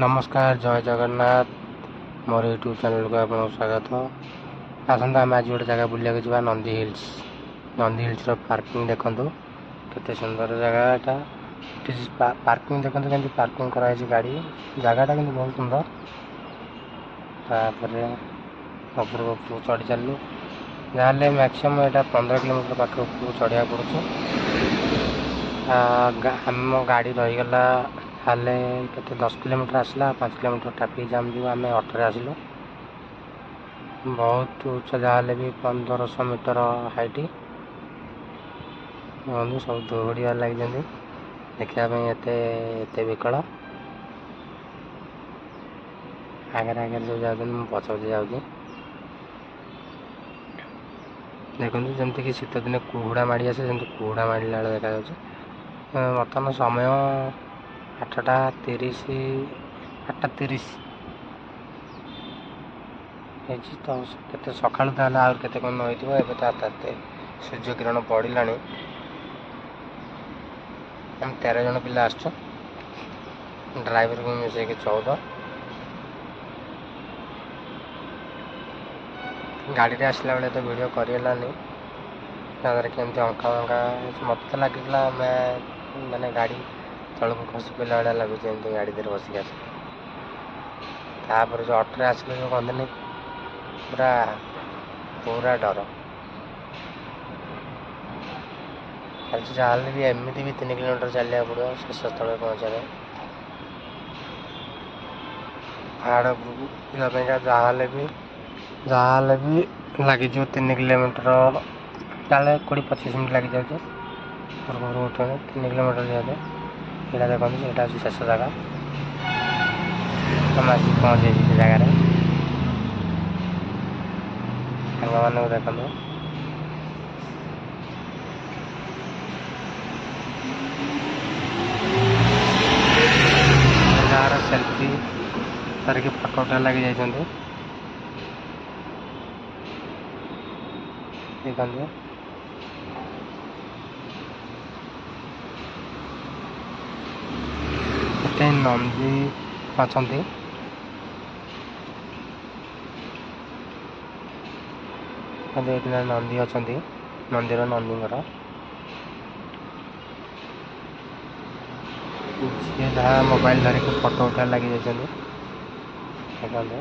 ନମସ୍କାର, ଜୟ ଜଗନ୍ନାଥ। ମୋର ୟୁଟ୍ୟୁବ୍ ଚ୍ୟାନେଲକୁ ଆପଣଙ୍କୁ ସ୍ୱାଗତ। ଆସନ୍ତୁ, ଆମେ ଆଜି ଗୋଟେ ଜାଗା ବୁଲିବାକୁ ଯିବା, ନନ୍ଦୀ ହିଲ୍ସ। ନନ୍ଦୀ ହିଲ୍ସର ପାର୍କିଂ ଦେଖନ୍ତୁ, କେତେ ସୁନ୍ଦର ଜାଗା ଏଟା। ଏଠି ପାର୍କିଂ ଦେଖନ୍ତୁ, କେମିତି ପାର୍କିଂ କରାହେଇଛି ଗାଡ଼ି। ଜାଗାଟା କିନ୍ତୁ ବହୁତ ସୁନ୍ଦର। ତାପରେ ଉପରକୁ ଉପରକୁ ଚଢ଼ି ଚାଲିଲୁ। ଯାହାହେଲେ ମ୍ୟାକ୍ସିମମ୍ ଏଇଟା 15 କିଲୋମିଟର ପାଖ ଉପରକୁ ଚଢ଼ିବାକୁ ପଡ଼ୁଛି। ଆମ ଗାଡ଼ି ରହିଗଲା। ତାହେଲେ କେତେ, 10 କିଲୋମିଟର ଆସିଲା, 5 କିଲୋମିଟର ଟ୍ରାଫିକ୍ ଜାମ୍ ଯୋଗୁଁ ଆମେ ଅଟୋରେ ଆସିଲୁ। ବହୁତ ଉଚ୍ଚ, ଯାହାହେଲେ ବି 1500 ମିଟର ହାଇଟ୍। ବନ୍ଧୁ ସବୁ ଦୌଡ଼ିବାରେ ଲାଗିଛନ୍ତି ଦେଖିବା ପାଇଁ, ଏତେ ଏତେ ବିକଳ। ଆଗରେ ଆଗରେ ସବୁ ଯାଉଛନ୍ତି, ମୁଁ ପଛେ ପଛେ ଯାଉଛି। ଦେଖନ୍ତୁ, ଯେମିତିକି ଶୀତ ଦିନେ କୁହୁଡ଼ା ମାଡ଼ି ଆସେ, ସେମିତି କୁହୁଡ଼ା ମାଡ଼ିଲା ବେଳେ ଦେଖାଯାଉଛି। ବର୍ତ୍ତମାନ ସମୟ 8:30, 8:30 ହେଇଛି ତ। କେତେ ସକାଳୁ ତାହେଲେ ଆହୁରି କେତେ କ'ଣ ହେଇଥିବ। ଏବେ ତ ଆସ୍ତେ ଆସ୍ତେ ସୂର୍ଯ୍ୟ କିରଣ ପଡ଼ିଲାଣି। ଆମେ 13 ଜଣ ପିଲା ଆସିଛୁ, ଡ୍ରାଇଭରକୁ ମିଶେଇକି 14। ଗାଡ଼ିରେ ଆସିଲା ବେଳେ ତ ଭିଡ଼ିଓ କରିହେଲାନି, ଯାହାଦ୍ୱାରା କେମିତି ଅଙ୍କା ଅଙ୍କା ମୋତେ ତ ଲାଗିଥିଲା। ଆମେ ମାନେ ଗାଡ଼ି ତଳକୁ ଖସି ପଡ଼ିଲା ଭଳିଆ ଲାଗୁଛି, ଏମିତି ଗାଡ଼ି ଦେହରେ ବସିକି ଆସିଲେ। ତାପରେ ଯେଉଁ ଅଟୋରେ ଆସିଲେ, ଯେଉଁ କହନ୍ତିନି, ପୁରା ପୁରା ଡର ଚାଲିଛି। ଯାହାହେଲେ ବି ଏମିତି ବି 3 କିଲୋମିଟର ଚାଲିବାକୁ ପଡ଼ିବ ଶେଷ ସ୍ଥଳରେ ପହଞ୍ଚିବା ପାଇଁ। ପାହାଡ଼ ଉପରକୁ ଯିବା ପାଇଁକା ଯାହାହେଲେ ବି ଲାଗିଯିବ 3 କିଲୋମିଟର। ତାହେଲେ 20-25 ମିନିଟ୍ ଲାଗିଯାଉଛି ଉପରକୁ ଉପରକୁ ଉଠିବା, 3 କିଲୋମିଟର ଯିବା ପାଇଁ। ଏଇଟା ଦେଖନ୍ତୁ, ସେଇଟା ହେଉଛି ଶେଷ ଜାଗା। ଆମେ ଆସିକି ପହଞ୍ଚିଯାଇଛୁ ସେ ଜାଗାରେ। ସାଙ୍ଗମାନଙ୍କୁ ଦେଖନ୍ତୁ, ଯାହାର ସେଲ୍ଫି ଧରିକି ଫଟୋ ଉଠାଇବା ଲାଗି ଯାଇଛନ୍ତି। ଦେଖନ୍ତୁ, ଏଠି ନନ୍ଦୀ ଅଛନ୍ତି। ଏଠି ନନ୍ଦୀ ଅଛନ୍ତି, ମନ୍ଦିର ନନ୍ଦୀଙ୍କର। ଯିଏ ଯାହା ମୋବାଇଲ ଧରିକି ଫଟୋ ଉଠାଇବା ଲାଗି ଯାଇଛନ୍ତି। ଦେଖନ୍ତୁ,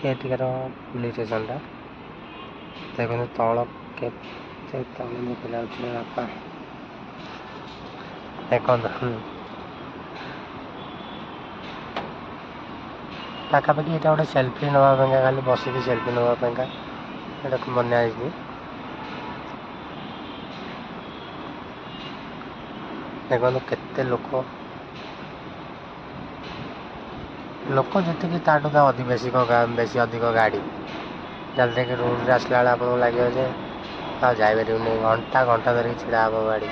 ଏଠିକାର ପୋଲିସ ଷ୍ଟେସନଟା ଦେଖନ୍ତୁ। ତଳ କେତେ ତଳେ ଦେଖାଯାଉଛି ବାପା, ଦେଖନ୍ତୁ। ପାଖାପାଖି ଏଇଟା ଗୋଟେ ସେଲ୍ଫି ନେବା ପାଇଁକା, ଖାଲି ବସିକି ସେଲ୍ଫି ନେବା ପାଇଁକା ଏଇଟା ବନା ହେଇଛି। ଦେଖନ୍ତୁ କେତେ ଲୋକ। ଲୋକ ଯେତିକି, ତାଠୁ ତ ଅଧିକ ବେଶୀ ବେଶୀ ଅଧିକ ଗାଡ଼ି। ଯାହାଦ୍ୱାରା କି ରୋଡ଼ରେ ଆସିଲା ବେଳେ ଆପଣଙ୍କୁ ଲାଗିବ ଯେ ଆଉ ଯାଇପାରିବୁନି, ଘଣ୍ଟା ଘଣ୍ଟା ଧରିକି ଛିଡ଼ା ହେବ ଗାଡ଼ି।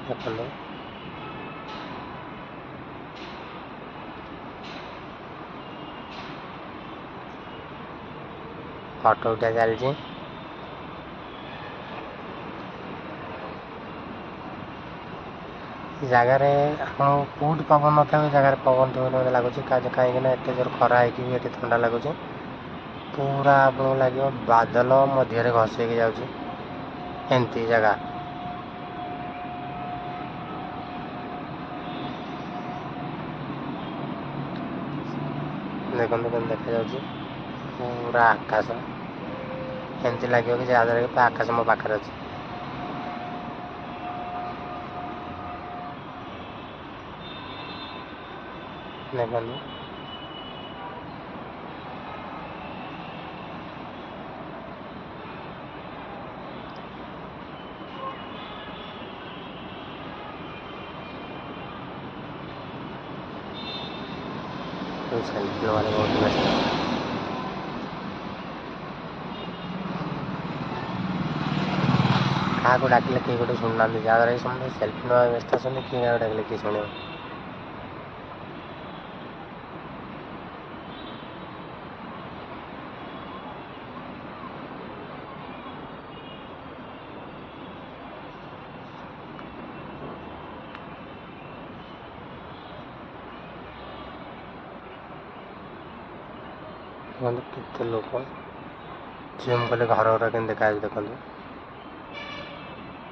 ଦେଖନ୍ତୁ, ଫଟୋ ଉଠା ଚାଲିଛି। ଜାଗାରେ ଆପଣ କେଉଁଠି ପବନ ନଥିବ, ଏ ଜାଗାରେ ପବନ ଥିବ ବୋଲି ମୋତେ ଲାଗୁଛି। କାହିଁକି ନା ଏତେ ଜୋର ଖରା ହେଇକି ବି ଏଠି ଥଣ୍ଡା ଲାଗୁଛି। ପୁରା ଆପଣଙ୍କୁ ଲାଗିବ ବାଦଲ ମଧ୍ୟରେ ଘଷେଇକି ଯାଉଛି, ଏମିତି ଜାଗା। ଦେଖନ୍ତୁ କେମିତି ଦେଖାଯାଉଛି ପୁରା ଆକାଶ। ଏମିତି ଲାଗିବ କି ଯାହାଦ୍ୱାରା କି ଆକାଶ ମୋ ପାଖରେ ଅଛି। ଦେଖନ୍ତୁ, ସେଲ୍ଫି ନେବାରେ ବହୁତ ବ୍ୟସ୍ତ। କାହାକୁ ଡାକିଲେ କେହି ଗୋଟେ ଶୁଣୁନାହାନ୍ତି, ଯାହାଦ୍ୱାରା କି ସମସ୍ତେ ସେଲ୍ଫି ନେବା ବ୍ୟସ୍ତ ଅଛନ୍ତି। କିଏ କାହାକୁ ଡାକିଲେ କିଏ ଶୁଣିବ? ଦେଖନ୍ତୁ କେତେ ଲୋକ। ଜୁମ୍ କଲେ ଘର ଗୁରା କେମିତି ଦେଖାଯାଉଛି ଦେଖନ୍ତୁ,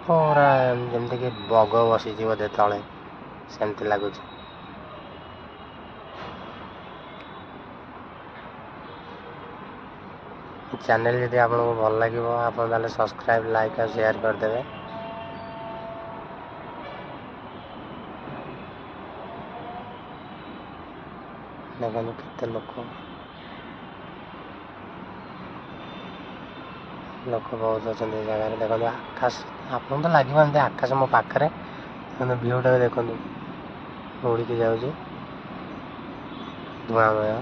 ପୁରା ଯେମିତିକି ବଗ ବସିଛି ବୋଧେ ତଳେ, ସେମିତି ଲାଗୁଛି। ଚ୍ୟାନେଲ୍ ଯଦି ଆପଣଙ୍କୁ ଭଲ ଲାଗିବ, ଆପଣ ତାହେଲେ ସବସ୍କ୍ରାଇବ୍, ଲାଇକ୍ ଆଉ ସେୟାର କରିଦେବେ। ଦେଖନ୍ତୁ କେତେ ଲୋକ, ଲୋକ ବହୁତ ଅଛନ୍ତି ଏ ଜାଗାରେ। ଦେଖନ୍ତୁ ଆକାଶ, ଆପଣଙ୍କୁ ତ ଲାଗିବ ଏମିତି ଆକାଶ ମୋ ପାଖରେ। ଦେଖନ୍ତୁ ଭିଉଟା ବି ଦେଖନ୍ତୁ, ଉଡ଼ିକି ଯାଉଛି ଧୂଆଁମୟ।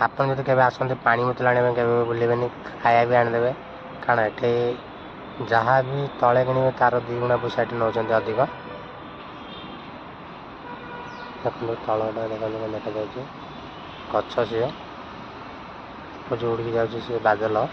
ଆପଣ ଯଦି କେବେ ଆସନ୍ତି ପାଣି ବୋତଲ ଆଣିବା ପାଇଁ କେବେ ବି ଭୁଲିବେନି, ଖାଇବା ବି ଆଣିଦେବେ, କାରଣ ଏଠି ଯାହା ବି ତଳେ କିଣିବେ ତାର 2 ଗୁଣା ପଇସା ଏଠି ନେଉଛନ୍ତି ଅଧିକ। ଦେଖନ୍ତୁ ତଳଟା ଦେଖନ୍ତୁ କେମିତି ଦେଖାଯାଉଛି ଗଛ, ସିଏ ଯେଉଁ ଉଡ଼ିକି ଯାଉଛି ସିଏ ବାଦଲ।